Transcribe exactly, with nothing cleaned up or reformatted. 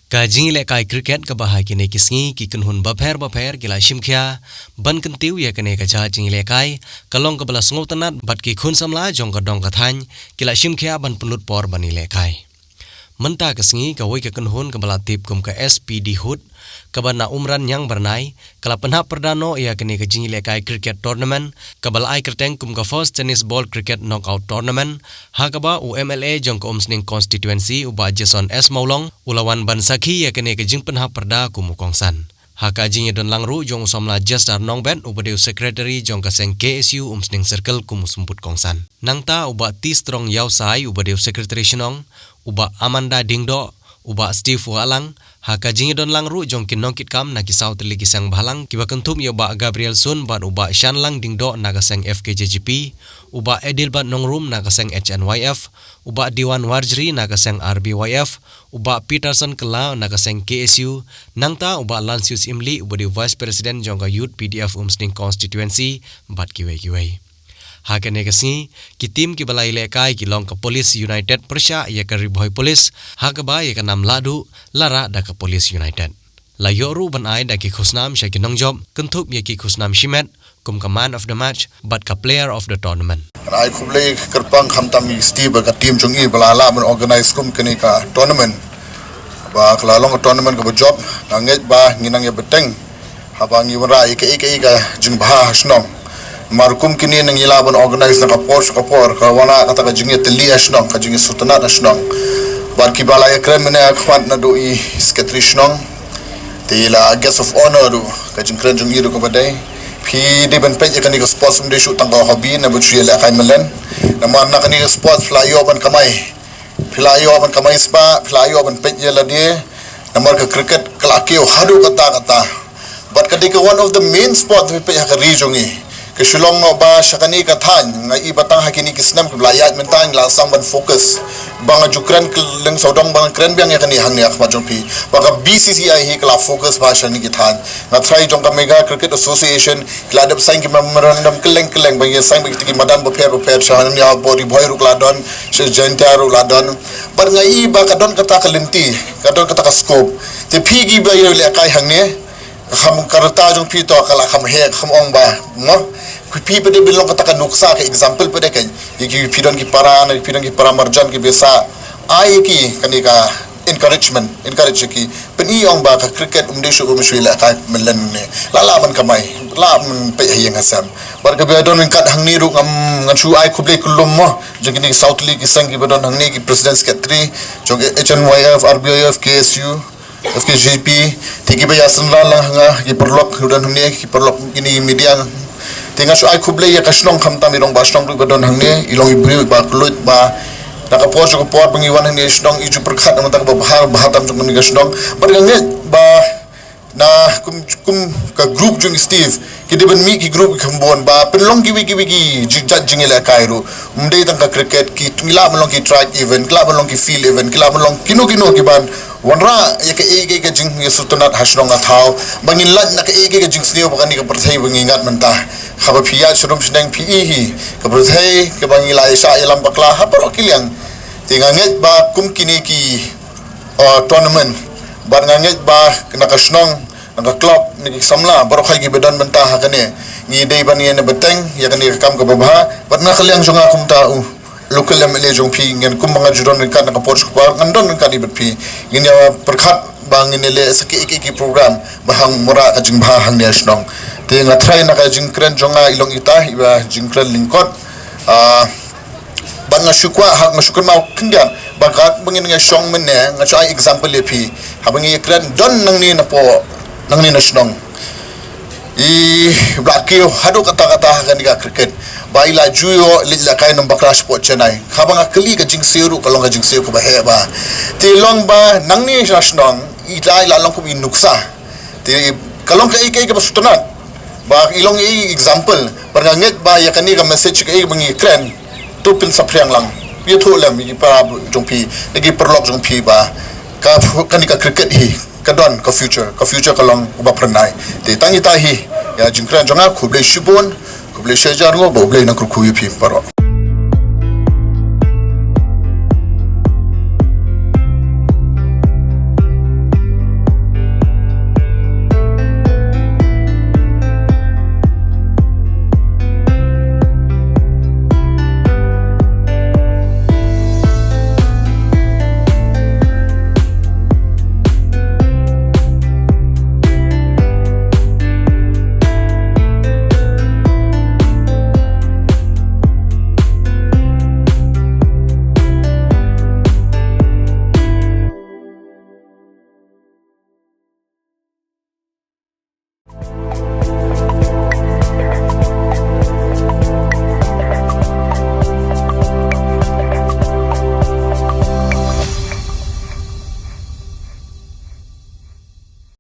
Ka jingïalehkai cricket kaba ha kine ki sngi ki kynhun bapher bapher ki la shimkhia ban kyntiew ïa kane ka jait jingïalehkai, ka long kaba la sngewtynnat bad ki khun samla jong ka dong ka thaiñ ki la shimkhia ban pynlut por ban ïalehkai. Mynta ka sngi kawei ka kynhun kaba la tip kum ka S P D Hood, kaba na Umran Ñiangbyrnai, ka la pynhap pyrda noh ïa kane ka jingïalehkai cricket tournament, kaba la ai kyrteng kum ka First Tennis Ball Cricket Knockout Tournament, ha kaba u M L A jong ka Umsning Constituency, u Bah Jason S Mawlong, u la wan ban sakhi ïa kane ka jingpynhap pyrda kum u kongsan. Ha ka jingïadonlang ruh jong u samla Jester Nongbet, uba dei u secretary jong ka seng K S U Umsning Circle, kum u symbud kongsan. Nangta u Bah T Strong Ïawsai, uba dei u secretary shnong, u Bah Amanda Diengdoh, u Bah Steve Wahlang, ha ka jingïadonlang ruh jong ki nongkitkam na ki saw tylli ki seng bhalang, kiba kynthup ïa u Bah Gabriel Sun bad u Bah Shanlang Diengdoh na ka seng F K J G P, u Bah Adelbert Nongrum na ka seng H N Y F, u Bah Diwan Warjri na ka seng R B Y F, u Bah Peterson Kylla na ka seng K S U, nangta u Bah Lansius Imli, uba dei u vice president jong ka Youth P D F Umsning Constituency, bad kiwei kiwei. Ha kane ka sngi, ki team kiba la ïalehkai ki long ka Police United pyrshah ïa ka Ri Bhoi Police, ha kaba ïa ka nam lahduh la rah da ka Police United. La ïoh ruh ban ai da ki khusnam sha ki nongjop, kynthup ïa ki khusnam shimet kum ka Man of the Match bad ka Player of the Tournament. Ai khublei kyrpang khamtam ïa Steve bad ka team jong i ba la lah ban organize kum kane ka tournament. Ba ka la long ka tournament kaba jop, nga ngeit ba ngi nang ïa bteng haba ngi wanrah ïa kaei kaei ka jingbha ha shnong. Namar kum kine ngi lah ban organize na ka por sha ka por, ka wanrah kata ka jingïatylli ha shnong, ka jingïasngewtynnat ha shnong. Bad kiba la ïakren mynne ha khmat naduh i secretary shnong, te la guest of honor ruh, ka jingkren jong i ruh kaba dei, phi dei ban peit ïa kane ka sports ym dei shuh tang ka hobby, naba shu ïalehkai mlien. Namar na kane ka sports phi la ïoh ban kamai, phi la ïoh ban kamai spah, phi la ïoh ban peit ïa lade. Namar ka cricket ka la kiew haduh katta katta. Bad ka dei ka one of the main sport phi peit ha ka ri jong i. Ka shu long noh ba sha kane ka thaiñ, nga i ba tang ha kine ki snem kiba la ïaid mynta ngi la sdang ban focus. Ba nga ju kren kylleng sawdong ba nga kren biang ïa kane hangne ha khmat jong phi, ba ka B C C I hi ka la focus ba sha kine ki thaiñ. Nga tharai jong ka Meghalaya Cricket Association ki la dep sign ki memorandum kylleng kylleng, ba ngi sign bad kita ki madan bapher bapher, sha hangne ha Ri Bhoi ruh ka la don, sha Jaintia ruh la don. Bad nga i ba ka don kata ka lynti, ka don kata ka scope. Te phi kiba ïalehkai hangne, ka kham, ka rta jong phi to ka la kham heh, ka kham ong ba, mo? Phi pat de phin long kata ka nuksa, ka example pat de, ka, ïa ki, phi don ki para, na phi don ki para marjan kiba sah, ai ïa ki kane ka encouragement, encourage ïa ki. Phin ïohi ong ba ka cricket ym dei shuh ba mynshuwa ïalehkai mlien ne. La lah ban kamai, la lah ban peit ha ïing ha sem. Bad kaba don ryngkat hangne ruh ngam, ngan shu ai khublei kyllum, mo, jong kine ki saw tylli ki seng kiba don hangne, ki president secretary jong H N Y F, R B Y F, K S U, F K J P, te kiba ïasynran lang ha nga, ki paralok kiba don hangne, ki paralok kine media. Te nga shu ai khublei ïa ka shnong khamtam, i rangbah shnong ruh ba don hangne, i long i briew ba kylluid ba na ka por sha ka por ba ngi wan hangne shnong, i ju pyrkhat na ka bynta kaba bha, bha tam jong kane ka shnong. Bad nga ngeit ba na kum, kum ka group jong i Steve, ki dei ban mih ki group ki kham bun ba pynlong kiwei kiwei ki jing, jait jingïalehkai ruh. Ym dei tang ka cricket, ki, ngi lah ban long ki track event, ki lah ban long ki field event, ki lah ban long kino kino kiban wanrah ïa kaei kaei ka jingïasngewtynnat ha shnong ha thaw, ba ngin lait na kaei kaei ka jingsniew ba kane ka pyrthei ba ngi ngat mynta. Haba phi ïaid sharum shneng phi i hi ka pyrthei kaba ngi la ïashah ïalam bakla ha baroh ki liang. Te nga ngeit ba kum kine ki, uh, tournament, bad nga ngeit ba na ka shnong, na ka club, na ki samla baroh hi kiba don mynta ha kane, ngi dei ban ïa na bteng ïa kane ka kam kaba bha. Bad na ka liang jong nga kumta u local M L A jong phi, ngan, kum ba nga ju don ryngkat na ka por sha ka por, ngan don ryngkat i bad phi. Ngin ïa pyrkhat ba ngin ïa leh sa kiei kiei ki program ba hap wanrah ka jingbha hangne ha shnong. Te nga tharai na ka jingkren jong nga i long ita, iba jingkren lyngkot. Ah, bad nga shu kwah, ha, nga shu kynmaw khyndiat ba katba ngin ïa shong mynne, nga shu ai example ïa phi. Haba ngi ïakren don nangne napoh, nangne na shnong, i ba la kiew haduh katta katta ha kane ka cricket, ba i la ju ïoh leit lehkai nongbakla shapoh Chennai. Haba nga kylli ka jingsiew ruh ka long ka jingsiew kaba heh ba, te long ba nangne na shnong i la, i la long kum i nuksa. Te ka long kaei kaei kaba sngewtynnat ba i long i example. Bad nga ngeit ba ïa kane ka message kaei ba ngi kren, to pynsaphriang lang, ïathuh lem ïa ki para jong phi, ïa ki paralok jong phi ba ka, kane ka cricket hi ka don ka future, ka future ka long uba phyrnai. Te tang ita hi ïa jingkren jong nga. Khublei shibun, khublei shihajar nguh, bad U Blei un kyrkhu ïa phi baroh.